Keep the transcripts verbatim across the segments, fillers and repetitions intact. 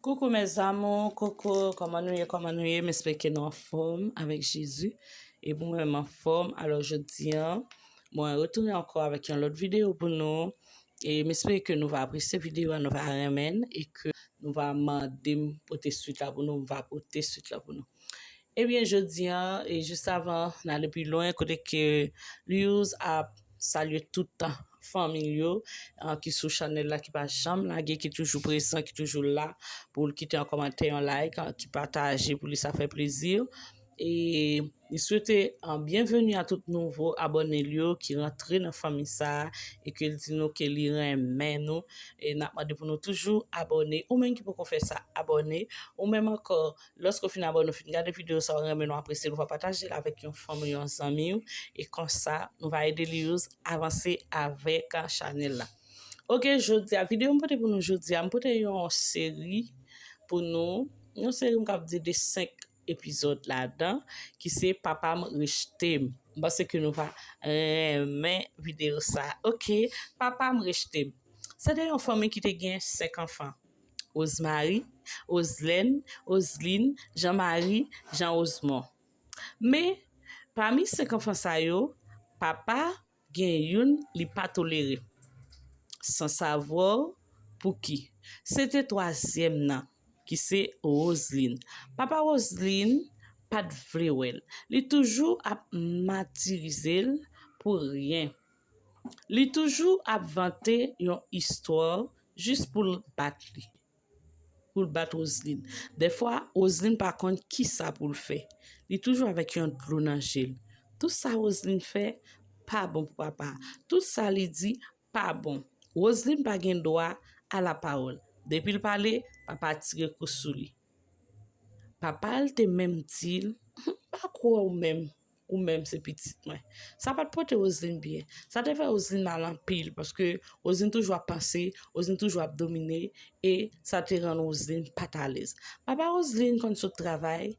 Coucou mes amours, coucou, kòman nou ye, kòman nou ye? M espere ke nou anfòm avèk Jezi. E pou mwen menm anfòm. Alò jodi a, mwen retounen ankò avèk yon lòt videyo pou nou. E m espere ke nou va apresye videyo a, nou va renmen l e ke nou va mande m pote swit la pou nou, m va pote swit la pou nou. Ebyen jodi a, e jis avan n ale pi lwen, kote ke Liouz ap salye tout fanmi l yo, ki sou chanèl la, ki pa janm lage, ki toujou prezan, ki toujou la pou l kite yon kòmantè, yon like, ki pataje pou li, sa fè plezi. E li swete byenveni a tout nouvo abòne l yo ki rantre nan fanmi sa a e ke l di nou ke li renmen nou. E n ap mande pou nou toujou abòne. Ou menm ki poko fè sa, abòne. Ou menm ankò, lòske w fin abòne, w fin gade videyo sa, w renmen l, w apresye l, w va pataje l avèk yon fanmi w, yon zanmi w. E konsa, nou va ede Liouz avanse avèk chanèl la. Ok, jodi a, videyo m pote pou nou jodi a, m pote yon seri pou nou, yon seri m kab di de senk epizòd ladan, ki se Papa m rejte m. M panse ke nou va renmen videyo sa. Ok, Papa m rejte m. Se te yon fanmi ki te gen senk anfan. Rosemary, Roselène, Roseline, Jean-Marie, Jean Rosemond. Men, pami senk anfan sa yo, papa gen youn li pa tolere. Sansavwa w pouki. Se te twazyèm nan, ki se Roseline. Papa Roseline pa t vle wè l. Li toujou ap matirize l pou ryen. Li toujou ap vante yon istwa jis pou l bat li. Pou l bat Roseline. Dèfwa, Roseline pa konn kisa pou l fè. Li toujou avèk yon dlo nan je l. Tout sa Roseline fè pa bon pou papa. Tout sa li di pa bon. Roseline pa gen dwa a la pawòl. Depi l pale, papa tire kou sou li. Papa l te menm di l, "M pa kwè w menm, ou menm se pitit mwen." Sa pa t pote Roseline byen. Sa te fè Roseline mal anpil, paske Roseline toujou ap panse, Roseline toujou ap domine, e sa te rann Roseline pa t alèz. Papa Roseline konn sot travay,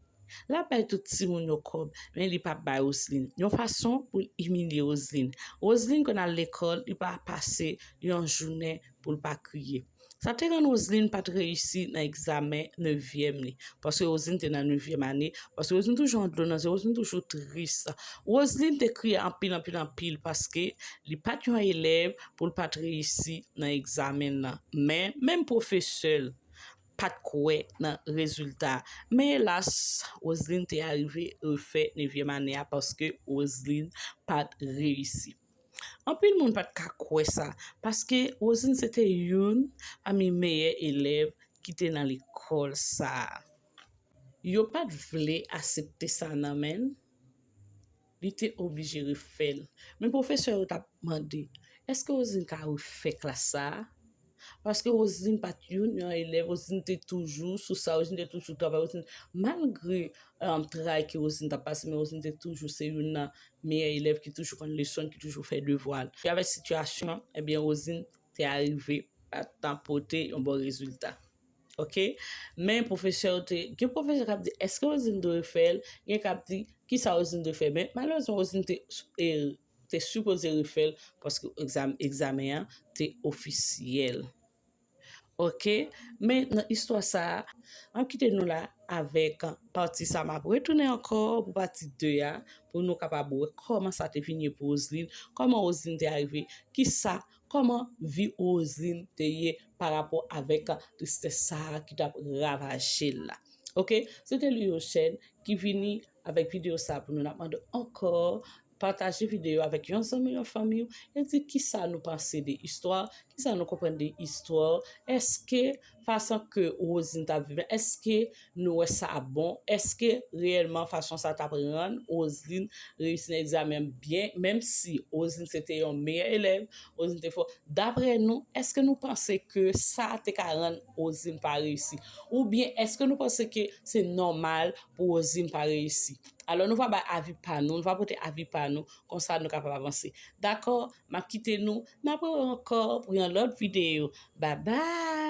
l ap bay tout timoun yo kòb, men li p ap bay Roseline. Yon fason pou l imilye Roseline. Roseline konn al lekòl, li pa pase yon jounen pou l pa kriye. Sa te rann Roseline pa t reyisi nan egzamen nevyèm li. Paske Roseline te nan nevyèm ane. Paske Roseline toujou an dlo nan je, Roseline toujou tris. Roseline te kriye anpil, anpil, anpil paske li pa t yon elèv pou l pa t reyisi nan egzamen nan. Men, menm pwofesè l pa t kwè nan rezilta. Men elas, Roseline te arive refè nevyèm ane a paske Roseline pa t reyisi. Anpil moun pa t ka kwè sa, paske Roseline se te youn pami meyè elèv ki te nan lekòl sa a. Yo pa t vle aksepte sa nan men l, li te oblije refè l. Men pwofesè yo t ap mande, "Èske Roseline ka refè klas sa a?" Paske Roseline pa t youn nan elèv, Roseline te toujou sou sa, Roseline te toujou travay, Roseline, malgre, um, tray ke Roseline t ap pase, men Roseline te toujou se youn nan meyè elèv ki toujou konn leson, ki toujou fè devwa l. E avèk sitiyasyon an, ebyen, Roseline te arive pa t pote yon bon rezilta. Ok? Men pwofesè yo te, gen pwofesè k ap di, "Èske Roseline dwe refè l?" Gen k ap di, "Kisa Roseline dwe fè?" Men malerezman, Roseline te, e, te sipoze refè l paske egzam-, egzamen an te ofisyèl. Ok? Men nan istwa sa a, m ap kite nou la avèk pati sa a. M ap retounen ankò pou pati de a, pou nou kapab wè kòman sa te vin ye pou Roseline, kòman Roseline te arive, kisa, kòman vi Roseline te ye pa rapò avèk tristès sa a ki t ap ravaje l la. Ok? Se te Liochène ki vini avèk videyo sa a pou nou. N ap mande ankò pataje videyo avèk yon zanmi, yon fanmi w, e di kisa nou panse de istwa, kisa nou konprann de istwa. Èske fason ke Roseline t ap viv la, èske nou wè sa bon? Èske reyèlman fason sa t ap rann Roseline reyisi nan egzamen an byen, menm si Roseline se te yon meyè elèv, Roseline te fò? Daprè nou, èske nou panse ke sa te ka rann Roseline pa reyisi? Oubyen èske nou panse ke se nòmal pou Roseline pa reyisi? Alò, nou va bay avi pa nou, nou va pote avi pa nou, konsa nou kapab avanse. Dakò? M ap kite nou, n ap rewè ankò pou yon lòt videyo. Babay!